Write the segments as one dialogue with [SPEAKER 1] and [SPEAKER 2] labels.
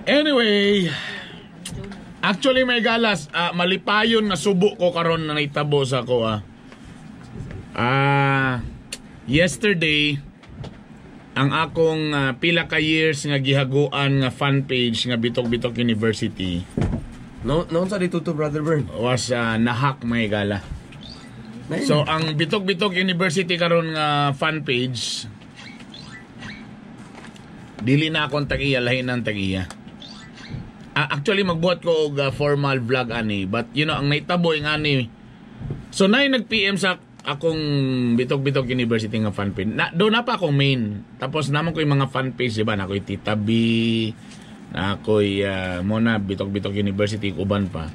[SPEAKER 1] Anyway, actually, mga higalas, malipayon nga subo ko karon na nahitabo sa ako ah. Yesterday ang akong pila ka years nga gihaguan nga fan page nga Bitok Bitok University
[SPEAKER 2] No, no sa dito to, Brother Bern.
[SPEAKER 1] Was nahack, mga higala. So ang Bitok Bitok University karon nga fan page, dili na akong tag-iya, lahi ng tag-iya. Actually, magbuhat ko og formal vlog ani, but ang naitabo ng ani. So nay nag-PM sa akong Bitok Bitok University nga fan page. Na do na pa akong main. Tapos naman ko yung mga fan page, di ba? Na ako'y Tita B, na ako'y mo na Bitok Bitok University, uban pa.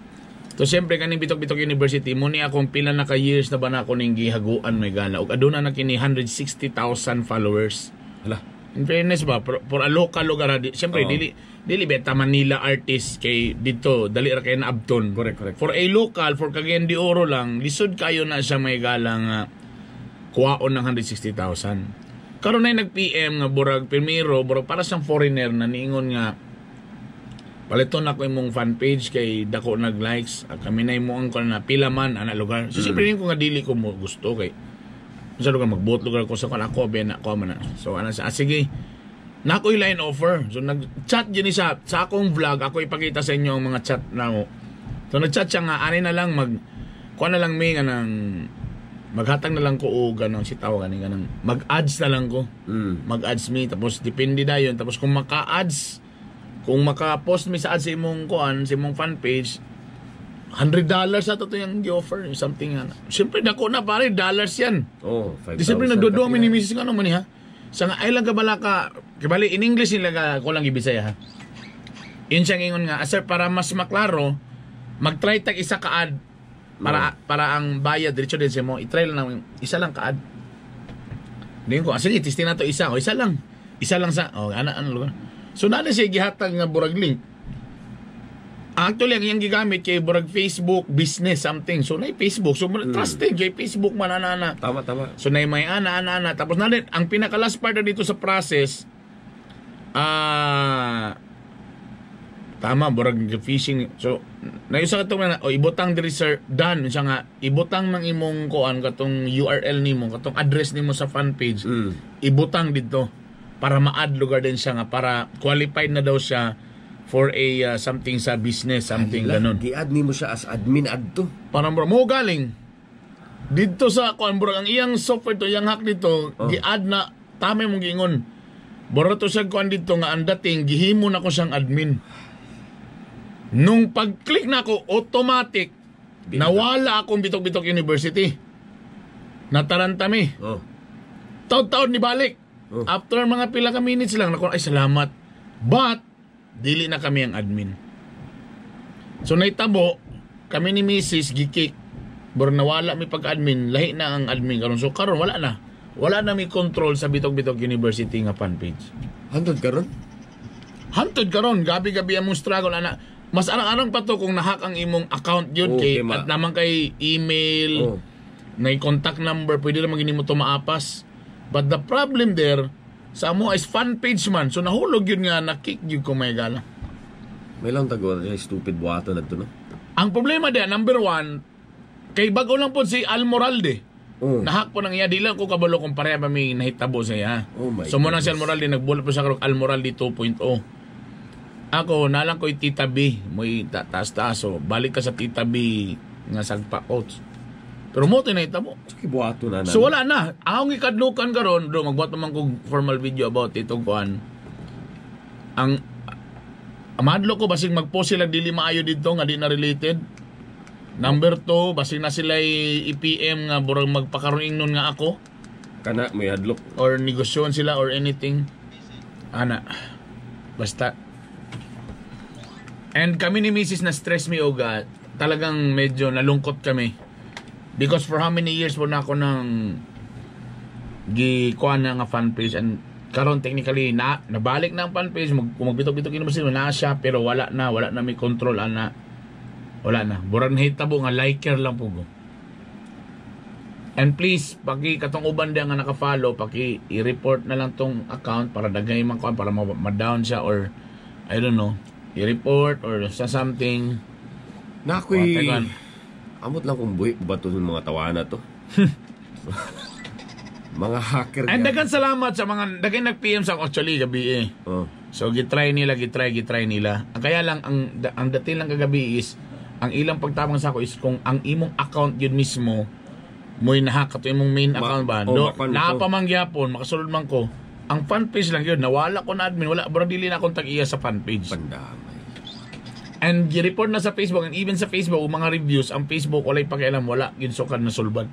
[SPEAKER 1] So siyempre kaning Bitok Bitok University mo ni akong pila na ka years na ba na ako ning gihaguan, mga higala. Ug aduna na kini 160,000 followers.
[SPEAKER 2] Hala.
[SPEAKER 1] In fairness ba, for a local lugar, siyempre, dili dili beta Manila artist kay dito dali ra kay naabton.
[SPEAKER 2] Correct, correct.
[SPEAKER 1] For a local, for Cagayan de Oro lang, lisod kayo na siya, mga higala, nga kuwaon ng 160,000. Karon ay nag-PM nga burag primero, burag para siyang foreigner na niingon nga paliton ako imong fan page kay dako nag-likes. Kami na imo ang na pila man ana lugar. So siyempre ko nga dili ko mo gusto kay sa lugar magbuot lugar ko sa kan ako ben ako man na. So ana sa sige. Na ako'y line offer. So nag-chat yun sa akong vlog, ako ipakita sa inyo ang mga chat na mo. So nag-chat siya nga ani na lang mag kuha na lang mi nga nang maghatag na lang ko og ganang si tawag ani ganang mag-ads na lang ko. Mag-ads mi, tapos depende dayon, tapos kung maka-ads, kung maka-post mi sa ads sa imong kuan, sa imong fan page, $100 ato to yung gi-offer, something nga. Siyempre dako na pare, dollars yan.
[SPEAKER 2] Oh, 5,000.
[SPEAKER 1] Di siyempre nagdudua mi ni Mrs. nga ano man ni ha. Sa nga ay lang kabala ka, kibali in English nila ka ko lang gibisaya ha. Yun siyang ingon nga, "Ah, sir, para mas maklaro, mag-try tag isa ka ad para ang bayad diretso din sa mo. I-try lang namin, isa lang ka ad." Din ko, ah, sige, testing na to isa. O, isa lang. Isa lang sa, oh, ana, ano lugar. So, na siya gihatag nga burag link. Actually, ang iyang gigamit kay burag Facebook business something. So, na Facebook. So, trusted kay Facebook man, ana, ana.
[SPEAKER 2] Tama, tama.
[SPEAKER 1] So na may ana ana ana, tapos na din ang pinaka last part na dito sa process, tama burag phishing. So nayusa katong na o ibutang diri, sir, done siya nga ibutang ng imong kuan, katong URL nimo, katong address nimo sa fan page, ibutang dito para ma-add lugar din siya nga para qualified na daw siya for a something sa business something.
[SPEAKER 2] Hala,
[SPEAKER 1] Ganun.
[SPEAKER 2] Gi-add nimo siya as admin adto.
[SPEAKER 1] Parang bro mo galing dito sa kuan, bro, ang iyang software to, iyang hack dito. Gi-add na tama mong giingon, bro, to siya kuan dito nga ang dating gihimo na ko siyang admin. Nung pag-click na ako, automatic
[SPEAKER 2] Di na.
[SPEAKER 1] Nawala akong Bitok Bitok University, nataranta mi. Taod-taod ni balik. After mga pila ka minutes lang nako, ay salamat, but dili na kami ang admin. So naitabo kami ni Mrs. gi-kick. Bro, nawala mi pag-admin, lahi na ang admin karon. So karon wala na mi control sa Bitok Bitok University nga fan page.
[SPEAKER 2] Hantod karon?
[SPEAKER 1] Hantod karon, gabi-gabi ang mong struggle ana. Mas arang-arang pa to kung nahack ang imong account yun kay at naman kay email, na contact number, pwede naman gini mo to maapas. But the problem there sa amo is fan page man. So nahulog yun nga na-kick yun ko, mga higala.
[SPEAKER 2] May lang tago siya stupid buhaton adto, no.
[SPEAKER 1] Ang problema diyan, number one, kay bago lang po si Almoralde. Nahack po nang iya, di lang ko kabalo kung pareha ba may nahitabo sa iya.
[SPEAKER 2] Oh my
[SPEAKER 1] So mo nang si
[SPEAKER 2] goodness.
[SPEAKER 1] Almoralde, nagbulat po siya karong Almoralde 2.0. Ako, nalang ko'y Tita B, mo'y taas-taas. So, balik ka sa Tita B nga sagpa coach. Pero mo ito nahitabo.
[SPEAKER 2] So kibuhaton na na.
[SPEAKER 1] So wala na. Akong ikadlukan karon, do magbuhat naman kog formal video about itong kuan. Ang amadlo ko basig mag-post sila dili maayo didto nga di na related. Number 2, basig na sila i-PM nga burag magpakaroon nun nga ako
[SPEAKER 2] Kana may hadlok.
[SPEAKER 1] Or negosyon sila or anything. Ana. Basta. And kami ni Mrs. na stress mi oga, talagang medyo nalungkot kami. Because for how many years po na ako nang gi kuan na nga fan page, and karon technically na nabalik na ang fan page, kung magbitok-bitok yun sila na siya, pero wala na may control ana, wala na, burag nahitabo nga liker lang po ko. And please, paki katong uban diya nga naka-follow, paki i-report na lang tong account para daghay man ko para ma-down siya or I don't know, i-report or sa something.
[SPEAKER 2] Na ako'y
[SPEAKER 1] Tekan.
[SPEAKER 2] Amot lang kung buhi ba to ng mga tawana to. Mga hacker.
[SPEAKER 1] And daghan salamat sa mga daghan nag-PM sa ako actually gabi eh.
[SPEAKER 2] Oh.
[SPEAKER 1] So gitry nila, gitry, gitry nila. Ang kaya lang ang dating lang kagabi is ang ilang pagtabang sa ako is kung ang imong account yun mismo mo'y nahack ato imong main account ba.
[SPEAKER 2] Oh,
[SPEAKER 1] Do,
[SPEAKER 2] makuan
[SPEAKER 1] naa
[SPEAKER 2] to.
[SPEAKER 1] Pa man gyapon, makasulod man ko. Ang fan page lang yun, nawala ko na admin, wala bro, dili na akong tag-iya sa fan page.
[SPEAKER 2] Pandamay.
[SPEAKER 1] And gi-report na sa Facebook and even sa Facebook mga reviews, ang Facebook walay pakialam, wala gid sukad na sulbad.